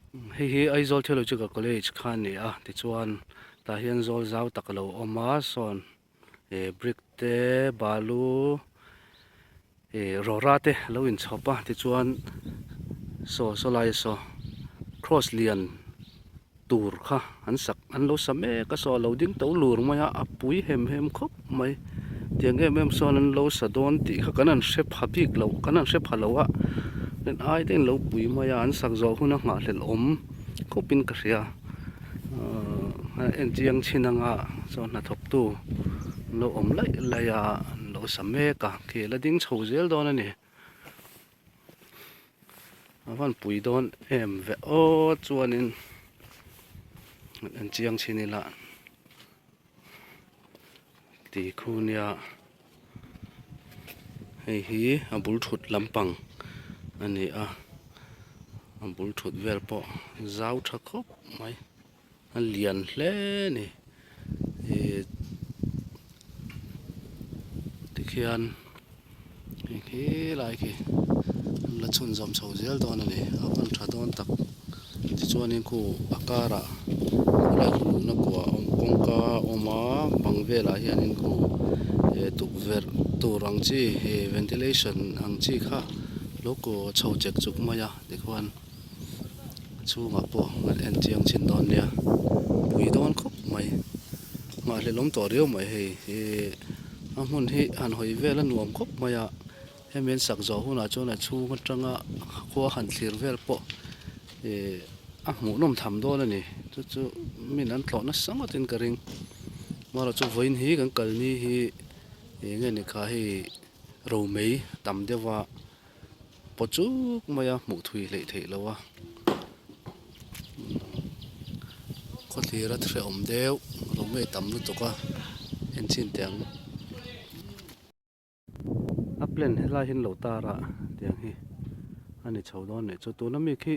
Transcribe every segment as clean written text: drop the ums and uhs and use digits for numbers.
Hei hi Aizawl Theological College kha a ni a tichuan tah hian zawl zau tak a lo awm a sawn ih brick te balu ih rawra te a lo inchhawp a tichuan saw saw lai saw cross lian tur kha an sak an lo sa mek a saw a lo ding to lur mai a a pui hem hem khawp mai tiang em em sawn an lo sa dawn tih kha kan han hre pha bik lo kan han hre pha lo a rin ai te in lo pui mai a an sak zawh hun a nghahhlelh awm khawp in ka hria ahh a en chiang chin anga saw hnathawk tu an lo awm laih laih a an lo sa mek a khi la ding chho zel dawn a ni. A van pui dawn em ve aw chuanin en chiang chhin ila ti khu nia hei hi a bul thut lampang a ni a a bul thut vel pawh zau tha khawp mai. A lian hle a ni ih tikhian hei khi lai khi an la chhunzawm chho zel dawn a ni a van tha dawn tak tichuanin khu a karah khawlai khu luhna kua a awm kawngka a awm a bang velah hianin khu eh tukverh tur ang chi ih ventilation ang chi kha lo kaw chho chek chuk mai a tikhuan. A chhungah pawh kan en chiang chhin dawn nia pui dawn khawp mai nghahhlelh awm tawh riau mai hei ihh a hmun hi han hawi vel a nuam khawp mai a hemi an sak zawh hunah chuan a chhung atanga khua han thlir vel pawh ihh a hmuhnawm tham dawn a ni chu chu min an tlawh nasa ngawtin ka ring amaherawhchu chu vawiin hi kan kalni hi eng nge ni kha hei romei tam deuh a. Paw chuk mai a hmuh thui hleih theih loh a khawthlir a hrehawm deuh lo ngei tam lutuk a en chhin teh ang. A plan helai hi an lo tar a tiang hi a ni chho dawn nih chu tuna mi khi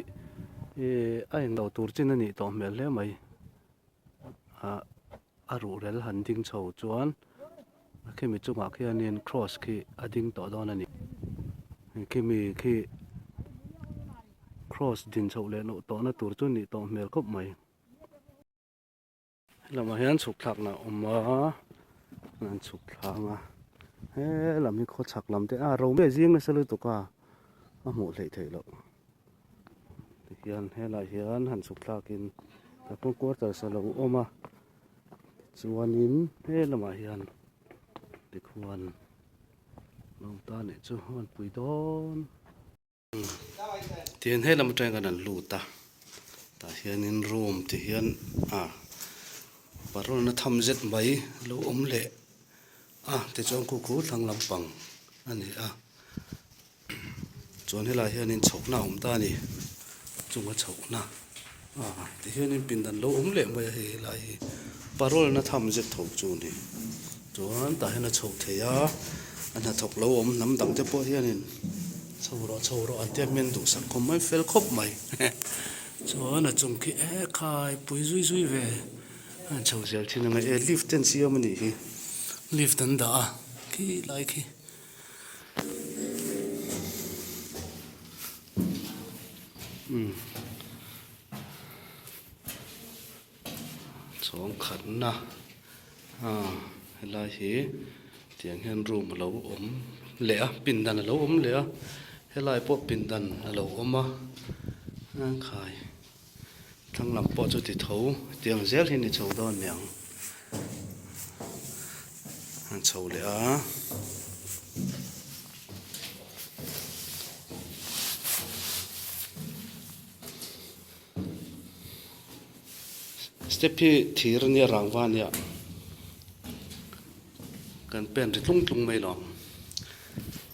ih a englo tur chin a nih tawh hmel hle mai ah a ruhrel han ding chho chuan a khimi chungah khianin cross khi a ding tawh dawn a ni khimi khi cross din chhoh leh loh tawhna tur chu nih tawh hmel khawp mai helamah hian chhuk thlakna a awm a an chhuk thlang a helam hi khawchhak lam te a ro mai zing nasa lutuk a a hmuh hleih theih loh. Tihian helaiah hian han chhuk thlakin tah quarters a lo awm a tichuanin he lamah hian tikhuan lo awm ta anih chu a rawn pui dawn. Tihian he lam atangin kan han lut a tah hianin room ti hian ah parol na tham zet mai a lo awm leh a tichuan khu khu thlang lampang a ni a. Chuan helaiah hianin chhohna a awm ta a ni chunga chhohna ah tihianin pindan lo awm leh mai a hei helai hi parol na tham zet tho chu a ni chuan tah hian a chho thei a a hnathawk lo awm hnam dang te pawh hianin chho rawh chho rawh an tia hmel duhsak khawm mai fel khawp mai chuan a chung khi e khai pui zui zui ve a chho zel thin ang e lift te an siam a nih hi lift an dah a khilai khi. Chhawng khatna ah helai hi tiang hian room a lo awm leh a pindan a lo awm leh a helai pawh pindan a lo awm a khai thlang lam pawh chu ti tho tiang zel hi ni chho dawn niang. An chho leh a. Step hi thir ania rangva ania kan pen ri tlung tlung mai lo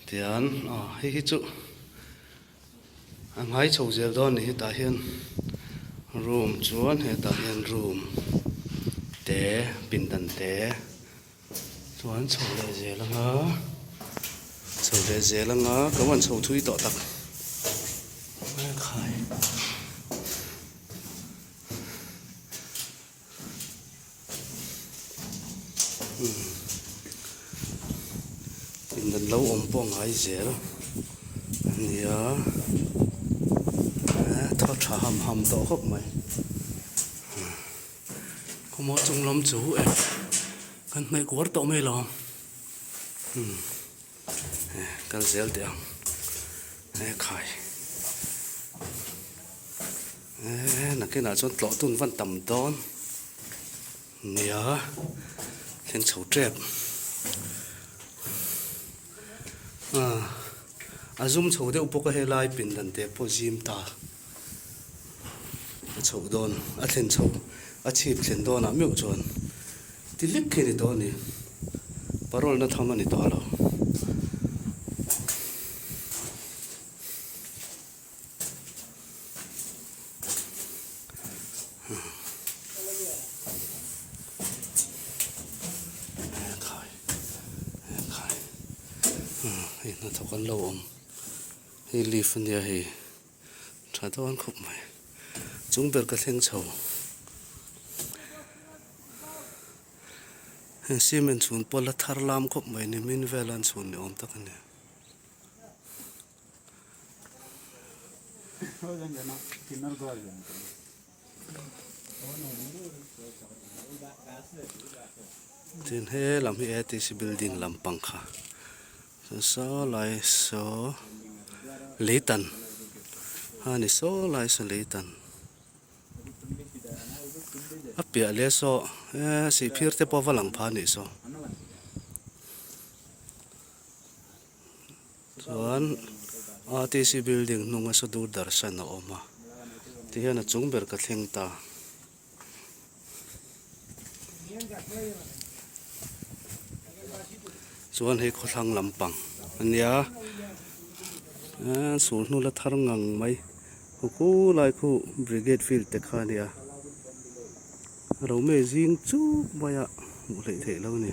tian aw hei hi chu A ngai chho zel dawn a ni hetah hian room chuan hetah hian room te pindan te chuan chho leh zel ang a chho leh zel ang a ka van chho thui tawh tak khai. Pindan lo awm pawh a ngai zel a nia thaw. tha ham ham tawh khawp mai. Khawmaw chung lam chu e kan hnaih kuar tawh mai lo ang. Kal zel teh ang e khai e nakinah chuan tlawh tun van tam dawn nia thleng chho tep a zum chho deuh bawk a helai pindan te pawh zim ta a chhoh dawn a thlen chho a chhip thlen dawnah meuh chuan. Ti hlek khi a ni tawh a ni. Parole na tham a ni tawh lo. Hei hnathawk an lo awm. Hei leaf a nia hei. Tha dawn khawp mai. Chung ber ka thleng chho. Heng cement chhun pawh la thar lam khawp mai ni min vel an chhun ni awm tak a ni. Tin he lam hi ATC building lampang kha chuan saw lai saw leitan a ni saw lai saw leitan. A piah leh saw eh sihphir te pawh va lang pha anih saw chuan RTC building hnunga saw Doordarshan a awm a tihian a chung ber ka thleng ta. Chuan hei khawthlang lampang a nia eh sul hnu la thar ngang mai khu khu lai khu brigade field te kha a nia Rome zing chuk mai a hmuh hleih theih lo a ni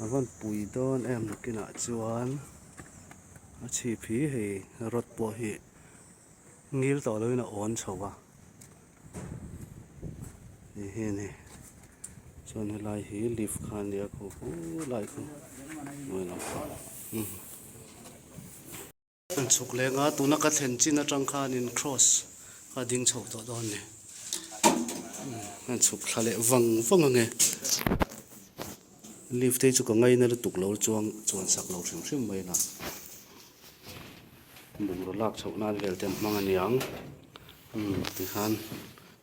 a van pui dawn em nakinah chuan a chhip hi hei rod pawh hi. Ngil tawh loin a awn chho a ni hi a ni chuan helai hi lift kha a nia khu khu lai khu hnuai lam pang umm an chhuk leng a tuna ka thlen chin atang khanin cross kha a ding chho tawh dawn a ni an chhuk thla leh vang vang ang e lift te hi chu ka ngaina lutuk lo chuang chuan sak lo hrim hrim mai la. Bungraw lak chhoh nan vel te an hmang a niang umm tikhan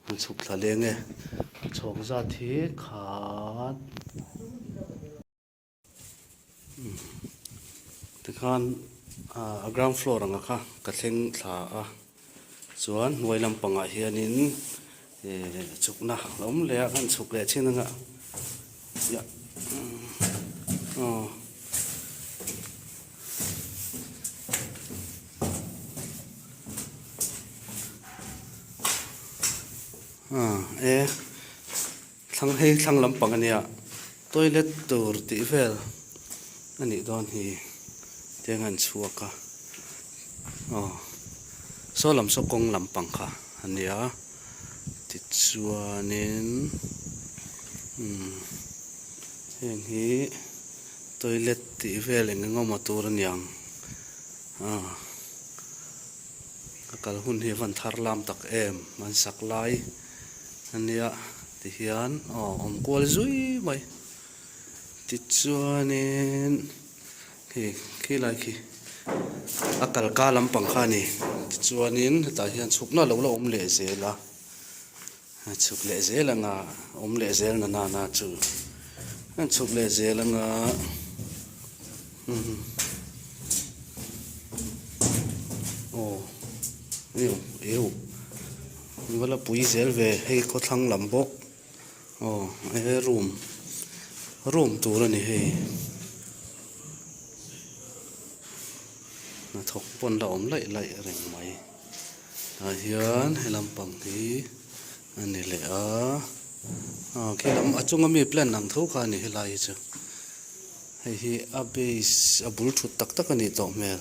an chhuk thla leng e a chhawng zat hi khat umm tikhan ah a ground floor ang a kha ka thleng thla a chuan hnuai lampangah hianin eh chhukna a awm leh a kan chhuk leh chin anga yah aw. E thlang hei thlang lampang a nia toilet tur tih vel a nih dawn hi tiang a an chhuak a aw saw lam saw kawng lampang kha a nia tichuanin umm heng hi. Toilet tih vel eng eng awm a tur a niang ah ka kal hun hi a van thar lam tak em an sak lai a nia ti hian aw awm kual zui mai tichuanin khi khilai khi a kal ka lampang kha a ni tichuanin hetah hian chhukna a lo la awm leh zel a. A chhuk leh zel anga awm leh zel na nana chu a chhuk leh zel anga umm aw eu eu va la pui zel ve hei khawthlang lam bawk aw he room room tur a ni hei hnathawk pawn la awm laih laih reng mai. Tah hian he lampang hi a ni leh a aw khi lam a chunga mi plan ang tho kha a ni helai hi chu hei hi a base a bul thut tak tak a nih tawh hmel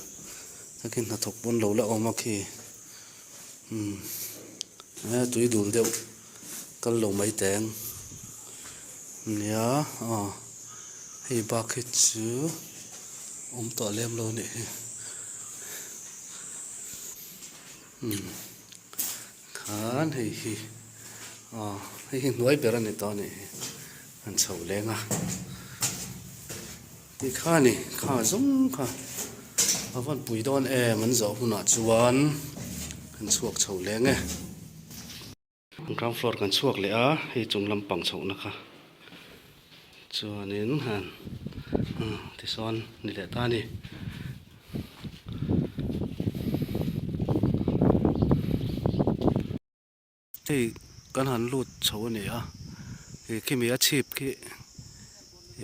takin hnathawk pawn lo la awm a khi umm he tui dul deuh kal lo mai teng nia aw hei bak hi chu awm tawh lem lo a nih hi. Umm khan hei hi aw hei hi hnuai ber a ni tawh a nih hi an chho leng a tikha a ni kha zawng kha a van pui dawn em an zawh hunah chuan an chhuak chho leng e. Ground floor kan chhuak leh a hei chung lampang chhohna kha chuanin han tisawn ni leh ta a ni. Hei kan han lut chho a ni a ih khimi a chhip khi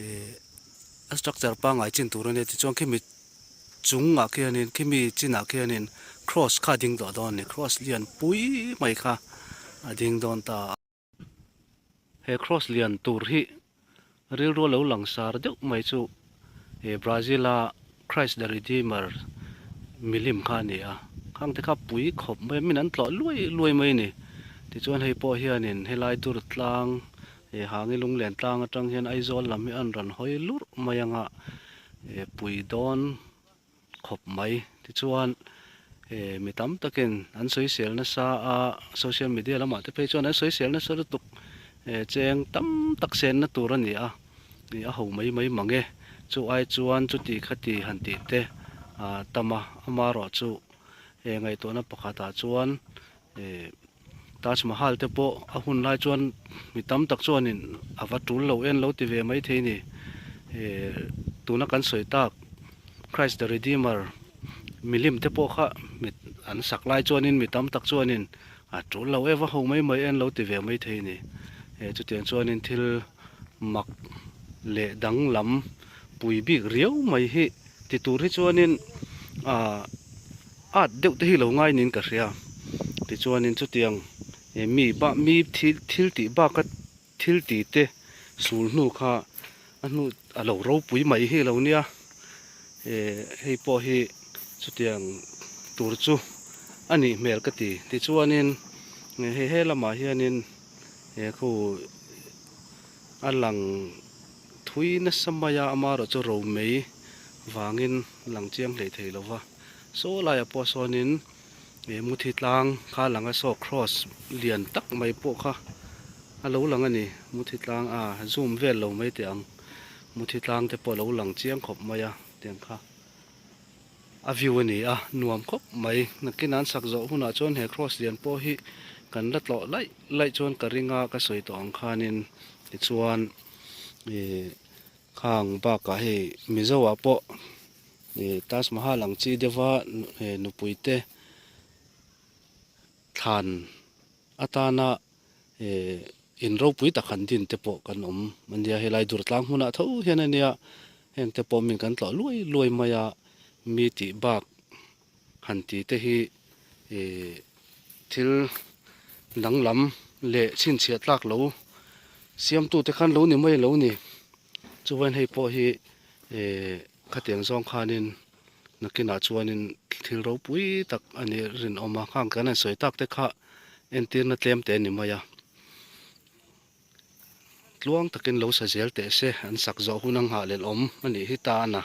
ih a structure pangngai chin tur a nia tichuan khimi chungah khianin khimi chinah khianin cross kha a ding tawh dawn a ni cross lian pui mai kha a ding dawn ta a. He cross lian tur hi rilru a lo lang sar deuh mai chu he Brazil a Christ the Redeemer milim kha a ni a, khang te kha pui khawp mai a min an tlawh luai luai mai a ni. Tichuan hei pawh hianin helai dur tlang he hangi lunglen tlang atang hian Aizawl lam hi an rawn hawi lurh mai anga he pui dawn khawp mai. Tichuan he mi tam takin an sawisel nasa a, social media lamah te phei chuan an sawisel nasa lutuk he cheng tam tak senna tur a ni a, ih a ho mai mai mang e. Chu ai chuan chuti khati han tih te ah tam a, amaherawhchu he ngaihtuahna pakhatah chuan ih Taj Mahal te pawh a hun lai chuan mi tam tak chuanin a va tul lo en lo ti ve mai thei ni. Ih tuna kan sawi tak Christ the Redeemer milim te pawh kha mi an sak lai chuanin mi tam tak chuanin a tul lo e va ho mai mai en lo ti ve mai thei ni. Ih chutiang chuanin thil mak leh danglam pui bik riau mai hi ti tur hi chuanin ah At deuh te hi lo ngai niin ka hria. Tichuanin chutiang mi bak mi thil thil tih baka thil ti te sul hnu kha a hnu a lo ropui mai hi lo nia. Eh hei pawh hi chutiang tur chu a nih hmel ka ti. Tichuanin hei he lamah hianin he khu a lang thui nasa mai a, amaherawhchu romei vangin lang chiang hlei thei lo va. Saw laiah pawh sawnin ih muthi tlang kha a lang a saw cross lian tak mai pawh kha a lo lang a ni muthi tlang a zoom vel lo mai teh ang muthi tlang te pawh a lo lang chiang khawp mai a tiang kha a view a ni a nuam khawp mai nakin an sak zawh hunah chuan he cross lian pawh hi kan la tlawh laih laih chuan ka ring a ka sawi tawh ang khanin tichuan ih khang bakah hei Mizo ah pawh. Ih Taj Mahal ang chi deuha nupui te thlan atana ih in ropui tak han din te pawh kan awm a nia helai Durtlang hmunah tho hian a nia heng te pawh min kan tlawh luai luai mai a mi tih bak han ti te hi ih thil danglam leh chhinchhiah tlak lo siamtute khan lo ni mai lo ni chuan hei pawh hi ih. Khatiang zawng khanin nakinah chuanin thil ropui tak a nih rinawm a, khang kan han sawi tak te kha entirna tlem te a ni mai a. Tluang takin lo sa zel teh se, an sak zawh hun a nghah lel awm a nih hi ta a na.